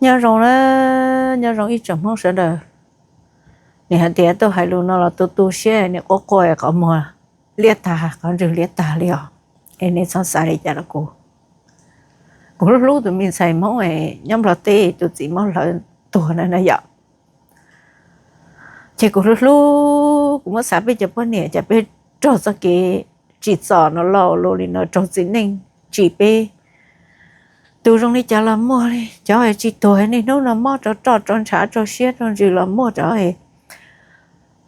Nyob zoo na, nyob zoo ib tsoom Hmoob sawv daws. Nim hais tias tuaj hais lus no los tu tu siab, nim quaj quaj qhov muag liab tag, qhov ntswg liab tag li os. Es nej txhob xav li cas rau kuv. Kuv hlub hlub tus me ntxhais Hmoob nyob Nplog teb tus txiv muab hlawv tuag na na yom. Ces kuv hlub hlub, kuv muab xav peb cov poj niam, cas peb raug txoj kev tsim txom no los luaj li no, raug txiv neej tsim peb. Tus zoo li cas los muaj li, cov tsis tuag niaj hnub no mob rau roj rau ntshav rau siab rau ntsws los muaj, cov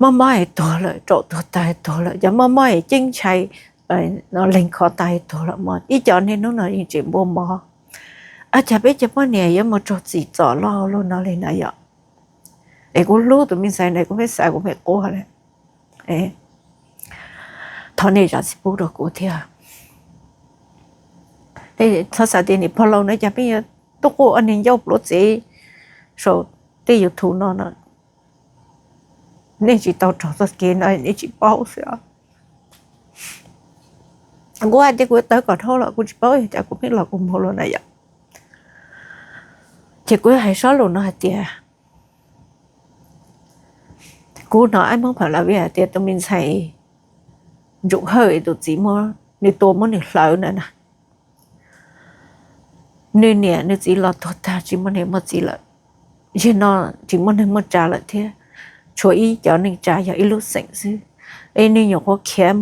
mob mob es tuag lawm, raum tuag tas tuag lawm, cov mob mob es ceeb ntshai leeg kho tas tuag lawm muaj, ib co niaj hnub no yeej tseem npau mov. Ab, cas peb cov poj niam yuav mus raug tsim txom loj luaj no li na yom. Es kuv hlub tus me ntxhais ntawd, kuv pheej xav kuv pheej quaj na. Thov nej zam txim pub rau kuv thiab. Txhob xav tias niam pog laus na cas pheej yuav tuaj quaj ua niag ncauj pluav txev saum tej YouTube no no. Nej tsis tau raug txoj kev no nej tsis paub xwb. Kuv hais tias kuv yuav tawv kom dhau los kuv tsis paub, cas kuv pheej los kuv mus luaj na yom. Ces kuv yuav hais sob lus no hais tias, kuv hnov ab Hmoob Phav Las Vij hais tias tus me ntxhais Ntsuam Hawj tus txiv muab nws tua muab nws hlawv na na. Nws niam nws txiv los tuag tag tsis muaj niam muaj txiv lawm, yog no tsis muaj neeg muaj tsav lawm thiab, tshuav ib cov neej tsa yog ib lub xeem xwb. Es nws nyuam qhuav khiav,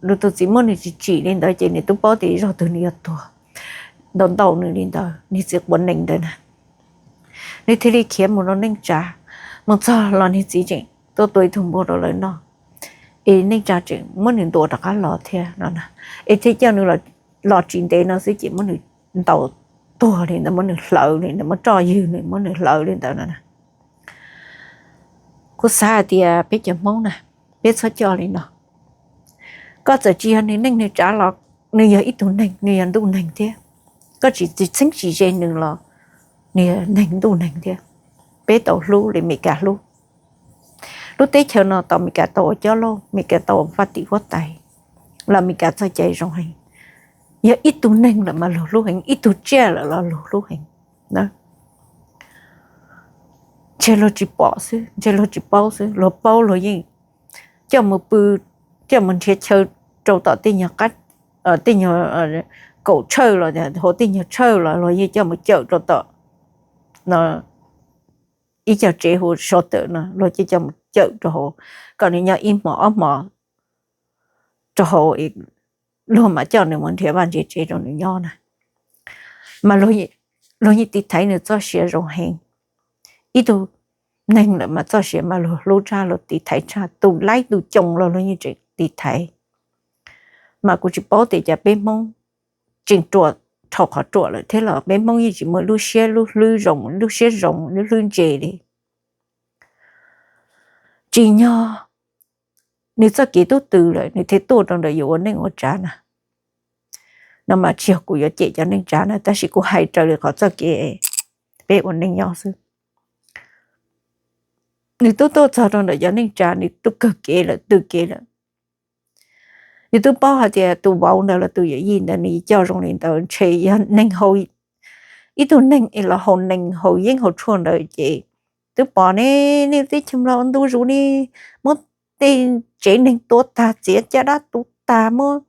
nws tus txiv muab nws tsis tsim li ntawd ces nws twb paub tias zog twg nws yuav tuag, ntaus ntaus nws li ntawd, nws txiv quav nees ntawd na. Nws thiaj li khiav mus rau neej tsa, mus txog los nws txiv tseem tuaj tua ib tug npua rau lawv noj, es neej tsa tseem muab nws ntuas rov qab los thiab no na. Es thiaj coj nws los tsis ntev no xwb ces muab nws ntaus tuag li ntawd, muab nws hlawv li ntawd, muab roj ywg nws, muab nws hlawv li ntawd no na. Kuv xav hais tias peb cov Hmoob na, peb txhob coj li no. Koj txawm tsis yog nws neej nws tsav los nws yog ib tug neeg, nws yog ntuj neeg thiab. Koj tsis txheeb tsis ze nws los nws yog neeg ntuj neeg thiab. Peb tau hlub li Meskas hlub. Lub teb chaws no tau Meskas tau ua coj lauj, Meskas tau ua faj tim huab tais, los Meskas txoj cai zoo heev. Yog ib tug neeg lawm mas luag hlub heev, ib tug tsiaj lawm los luag hlub heev. Ntshe luag tsis pom xwb, ntshe luag tsis paub xwb, luag paub luag yeej coj mus pw, coj mus nrhiav chaw rau tom tej nyuag qab, tej nyuag kaum tshawj los hauv tej nyuag tshawj los luag yeej coj mus cawm rau tom no, ib co tsev hu sov tawm no luag coj coj mus cawm rau hauv, kom nws nyob ib hmos ob hmos rau hauv, luag mam coj nws mus nrhiav vaj nrhiav tsev rau nws nyob na. Mas luag yeej tiv thaiv nws txoj sia zoo heev. Ib tug neeg lawm mas txoj sia mas luag hlub tshaj, luag tiv thaiv tshaj, tus laib tus coos los luag yeej tseem tiv thaiv. Mas kuv tsis paub tias cas peb Hmoob tseem ruam dhau qhov ruam lawm thiab los peb Hmoob yeej tsis muaj lub siab lub hlwb zoo, lub siab zoo lub hlwb ntse li. Tsim nyog nws txoj kev tub tw lawm nws thiaj tuaj rau ntawm yus ua neej ua tsav na. No mas tsis yog kuv yuav cem cov neej tsa na, tab sis kuv hais raws li qhov txoj kev peb ua neej nyob xwb. Nws twb tuaj txog rau ntawm cov neej tsa, nws twb kawg kev lawm, tw kev lawm. Yus twb paub hais tias tus vauv ntawd los tus yawm yij ntawd nws coj zoo li ntawd ntshe yog neeg haus, ib tug neeg es los haus nees haus yeeb haus tshuaj ntawd ces twb pom ne, nej teb chaws Nplog ua ntu zus ne, muab tej tsev neeg tua tag, txiav caj dab tu tag, muab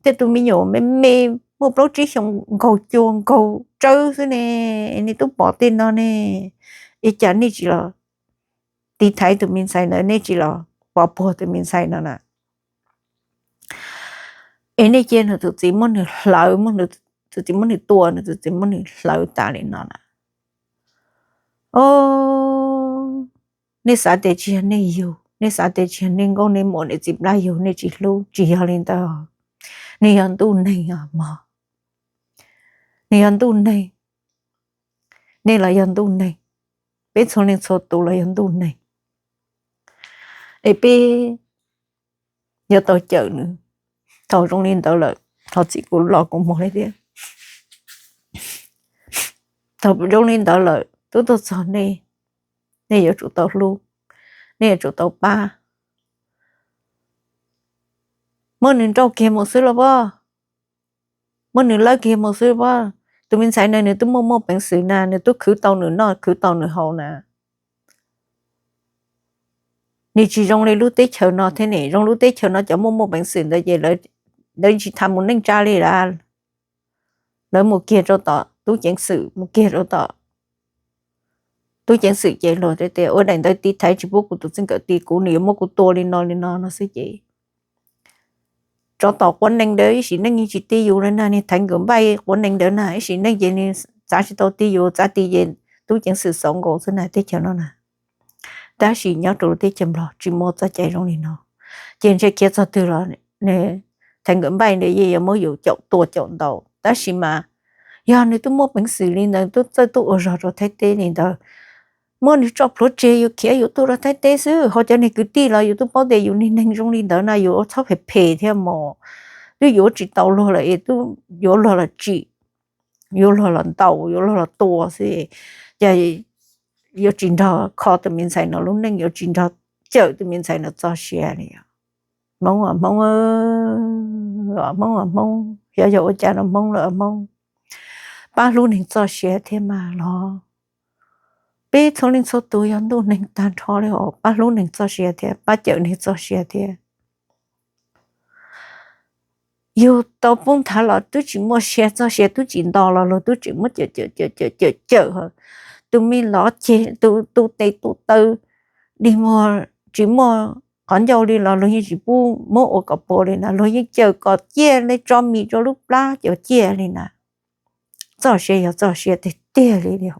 tej tus me nyuam me me muaj plaub tsib xyoos nkaug cua nkaug tsawb xwb ne, nej twb pom tej no ne, es cas nej tsis los tiv thaiv tus me ntxhais ntawd, nej tsis los pov puag tus me ntxhais no na? Es nej cia nws tus txiv muab nws hlawv, muab nws tus txiv muab nws tua, nws tus txiv muab nws hlawv tas li no na. O, nej xav tias tsis yog nej yug, nej xav tias tsis yog nej nkauj nej muam nej txiv plab yug, nej tsis hlub, tsis yog li ntawd. Nej yog ntuj neeg os mog. Nej yog ntuj neeg. Nej los yog ntuj neeg. Peb txhua leej txhua tus los yog ntuj neeg. Es peb yuav tau cawm nws. Thaum zoo li ntawd lawm, thov txim kuv los kuv mus li thiab. Thaum zoo li ntawd lawm twb tuaj txog nej, nej yuav tsum tau hlub, nej yuav tsum tau pab. Muab nws nrauj kiag mus xwb los pob, muab nws lawb kiag mus xwb pob. Tus me ntxhais no nws twb muaj muaj peev xwm na, nws twb khwv tau nws noj khwv tau nws haus na. Nws tsis zoo li lub teb chaws no thiab ne, zoo lub teb chaws no cov muaj muaj peev xwm ntawd ces lawv tsis tham mus neej tsa li lawm. Lawv mus kiag rau tom tub ceev xwm, mus kiag rau tom tub ceev xwm ces luag tias ua daim ntawv tiv thaiv tsis pub kuv tus txij nkawm ti kuv, nws yuav muab kuv tua li no li no no xwb ces tsov tom quav nees ntawd ib sim neej yeej tsis ti yus li na, niag Thaiv Nkawm Npaij quav nees ntawd na ib sim neej ces nws txav tsis tau ti yus, txav ti ces tub ceev xwm xauv nkaus xwb na teb chaws no na. Tab sis nyob rau lub teb chaws Nplog tsis muaj txoj cai zoo li no, ces ntshe khiav txog twg los Thaiv Nkawm Npaij ntawd yeej yuav muab yus caum tua caum ntaus. Tab sis mas yog nws twb muaj peev xwm li ntawd, twb txawj tuaj ua zog rau Thaib teb li ntawd, muab nws tso plhuav tseg yus khiav yus tuaj rau Thaib teb xwb, ho cov niag kwv tij los yus twb paub tias yus niag neeg zoo li ntawd na yus ua txhob phem phem thiab mos, twb yuav tsis tau luag lawm es twb yuav luag los tsim, yuav luag los ntaus, yuav luag los tua xwb, ces yuav tsis nrog kho tus me ntxhais no lub neej, yuav tsis nrog cawm tus me ntxhais no txoj sia li. Hmoob, Hmoob, Hmoob, Hmoob, xyov yog ua cas rau Hmoob lawm Hmoob. Pab hlub neeg txoj sia thiab mas los, peb txhua leej txhua tus yog ntuj neeg tag nrho li os, pab hlub neeg txoj sia thiab pab cawm neeg txoj sia thiab. Yus tau poob nthav los twb tsis muaj sia, txoj sia twb tsis nto los luag twb tseem muab cawm cawm cawm cawm cawm cawm. Tus me lov ceg, tus tes tus taw dig muag tsis muaj qhov ncauj li los luag yeej tsis pub muab ua kom puas li na, luag yeej cawm kom ciaj li, tso mis rau lub plab cawm ciaj li na. Txoj sia yog txoj sia tiag tiag li.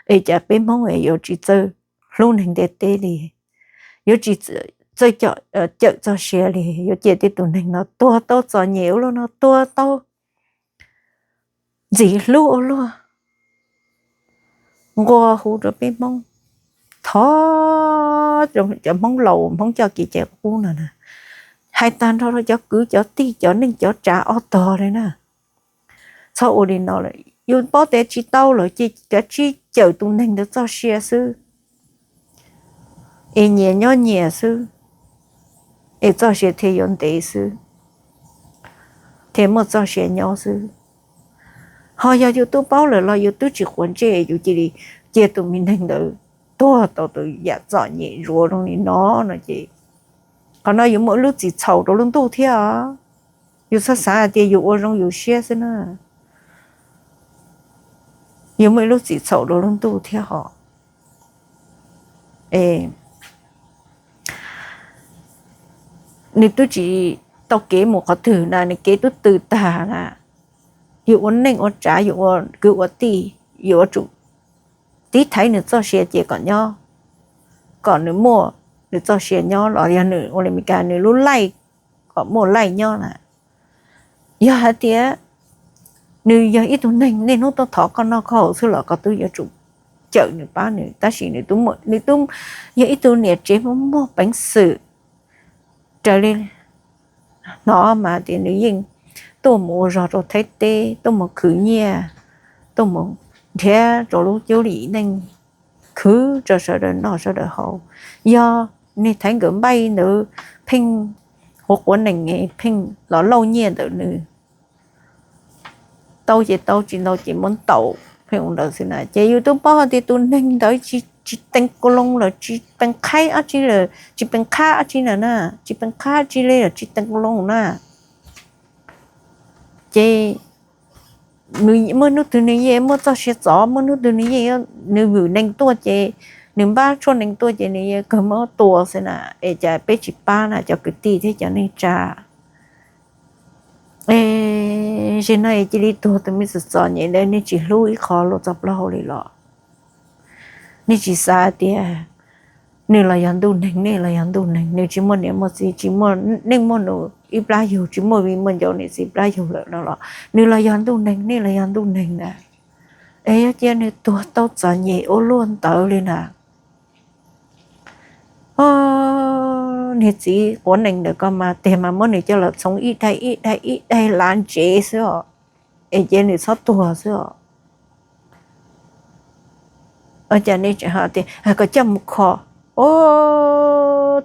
Es cas peb Hmoob es yuav tsis txawj hlub neeg ntiaj teb li, yuav tsis txawj cawm txoj sia li, yuav cia tej tus neeg no tuag tau txom nyem ua luaj no, tuag tau ntxim hlub ua luaj. Nqua hu rau peb Hmoob, thov cov Hmoob laus Hmoob coj kev cai qub no na, hais tag nrho rau cov kwv cov tij cov neej cov tsav ob tog li na. Txhob ua li no lawm, yus paub tias tsis tau lawm ces kav tsij cawm tus neeg ntawd txoj sia xwb, es nyias nyob nyias xwb, es txoj sia thiaj yuav ntev xwb, thiaj muaj txoj sia nyob xwb. Ho yog yus twb paub lawm los yus twb tsis quav ntsej, yus cia li cia tus me neeg ntawd tuag tau tus yam txom nyem zuav zoo li no no ces qhov no yus muaj ib lub txim txhaum rau lub ntuj thiab os. Yus txhob xav hais tias yus ua zoo yus siab xwb na, yus muaj ib lub txim txhaum rau lub ntuj thiab hos. Es nws twb tsis tau kev mus qhov twg na, nws kev twb tws tag na. Yus ua neej ua tsav, yus ua kwv ua tij, yus yuav tsum tiv thaiv nws txoj sia ces kom nyob, kom nws muaj nws txoj sia nyob los yog nws ua li Meskas nws lub laij kom muaj laij nyob na. Yog hais tias nws yog ib tug neeg niaj hnub tuaj thov koj noj koj haus xwb los koj twb yuav tsum cawm nws pab nws, tab sis nws twb yog ib tug niam tsev muaj muaj peev xwm raws li hnov mas tias nws yeej tuaj mus ua zog rau Thaib teb, tuaj mus khwv nyiaj, tuaj mus nrhiav rau lub cuab lim neej, khwv rau sawv daws noj sawv daws haus. Yog niag Thaiv Nkawm Npaij ntawd pheej quav quav nees, pheej los lauj nyiaj ntawm nws, tau ces tau, tsis tau ces muab ntaus, pheej ua ntawd xwb na. Ces yus twb paub hais tias tus neeg ntawd tsis teev kaus loo lawm, tsis pees qhaib dab tsi lawm, tsis pees qhab dab tsi na, tsis pees qhab dab tsi li lawm, tsis teev kaus loo na. Ces muaj hnub twg nws yeej muaj txoj sia txov, muaj hnub twg nws yeej, nws vwm nees tuaj ces, nws npab tshuaj nees tuaj ces nws yeej kawg muab tua xwb na. Es cas peb tsis pab na cov kwv tij thiab cov neej tsa? Es zaum no es cia li tuag tus me txom txom nyem ntawd, nej tsis hlub ib qho luag txoj plaub hau li los? Nej tsis xav tias nws los yog ntuj neeg, nej los yog ntuj neeg, nws tsis muaj niam muaj txiv, tsis muaj neej muaj nus ib plab yug, tsis muaj viv muaj ncaus niam txiv plab yug lawm no los nws los yog ntuj neeg, nej los yog ntuj neeg na? Es yog cia nws tuag tau txom nyem ua luaj ntawd li na. Niag txiv quav nees ntawm koj mas tiag mas muab nws coj los txhoov ib daig ib daig ib daig lav ntsev xwb os, es cia nws txhob tuag xwb os. Cas nej tseem hais tias kom coj mus kho?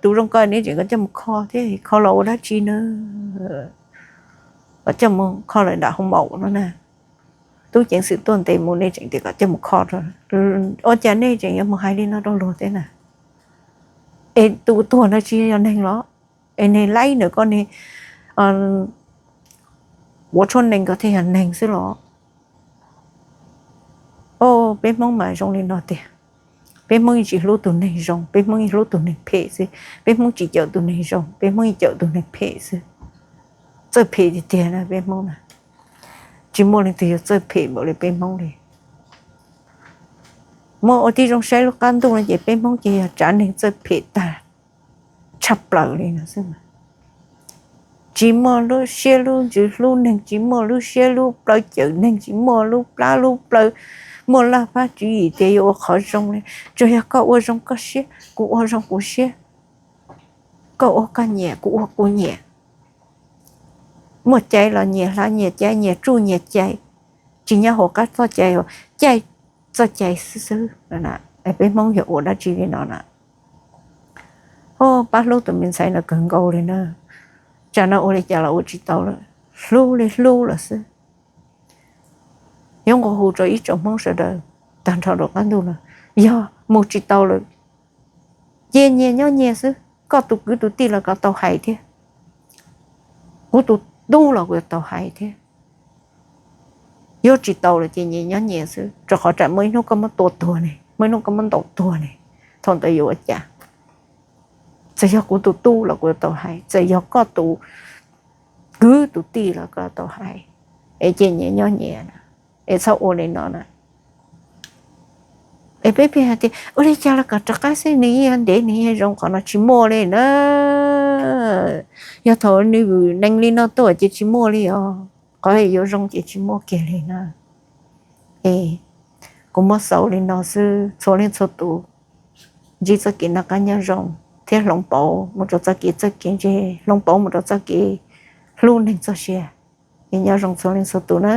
Tus zoo koj nej tseem kom coj mus kho thiab, kho los ua dab tsi na? Kom coj mus kho lawm nram hoo maum no na. tub ceev xwm tuaj ntes mus nej tseem tias kom coj mus kho rau. Ua cas nej tseem yuav mus hais li no rau luag thiab na? Es tus tuag no tsis yog neeg los? Es neeg laib ntawm koj ne, ua tshuaj nees ko thiaj yog neeg xwb los? Peb Hmoob mas zoo li no tiag. Peb Hmoob yeej tsis hlub tus neeg zoo, peb Hmoob yeej hlub tus neeg phem xwb. Peb Hmoob tsis cawm tus neeg zoo, peb Hmoob yeej cawm tus neeg phem xwb. Txawj phem tiag tiag na peb Hmoob na. Tsis muaj leej twg yuav txawj phem npaum li peb Hmoob li. Muaj ua tib zoo saib lub qab ntuj no ces peb Hmoob ces yog tsav neeg txawj phem tag tshaj plaws li no xwb. Tsis muaj lub siab lub ntsws hlub neeg, tsis muaj lub siab lub plawv cawm neeg, tsis muaj lub plab lub plawv muaj laj fab tswv yim tias yuav ua qhov zoo li. Tsuas yog koj ua zoo koj siab, kuv ua zoo kuv siab, koj ua koj nyiam, kuv ua kuv nyiam. Muaj cai los nyias hlav nyias cai, nyias tsuj nyias cai, tsis nyob hauv qab txoj cai, caij txoj cai xwb xwb. Peb Hmoob yog ua dab tsi li no na? Pab hlub tus me ntxhais no kawg nkaus li na. Tsam no ua li cas los ua tsis tau lawm, hlub li hlub lawm xwb. Yuav nqua hu rau ib tsoom Hmoob sawv daws tag nrho rau qab ntuj no, yog mus tsis tau lawm, ces nyias nyob nyias xwb. Koj tus kwv tus tij los koj tau hais thiab, kuv tus tub los kuv yuav tau hais thiab. Yuav tsis tau lawm ces nyias nyob nyias xwb, rau qhov tsam muaj ib hnub koj muab tua tuag ne, muaj ib hnub koj muab ntaus tuag ne, thaum ntawd yuav ua cas? Txawm yog kuv tus tub los kuv yuav tau hais, txawm yog koj tus kwv tus tij los koj tau hais. Es ces nyias nyob nyias na, es txhob ua li no na. Es peb pheej hais tias ua li cas los kom rov qab xwb, nws yeej yuav ntev nws yeej zoo, qhov no tsis muaj li na. Yog thaum nws nees li no tuaj ces tsis muaj li os, qhov yuav zoo ces tsis muaj kiag li na. Es kuv muab xaus li no xwb, txhua leej txhua tus ntsib txoj kev noj qab nyob zoo thiab hloov pauv mus rau txoj kev txawj kev ntse, hloov pauv mus rau txoj kev hlub neeg txoj sia. Es nyob zoo txhua leej txhua tus na.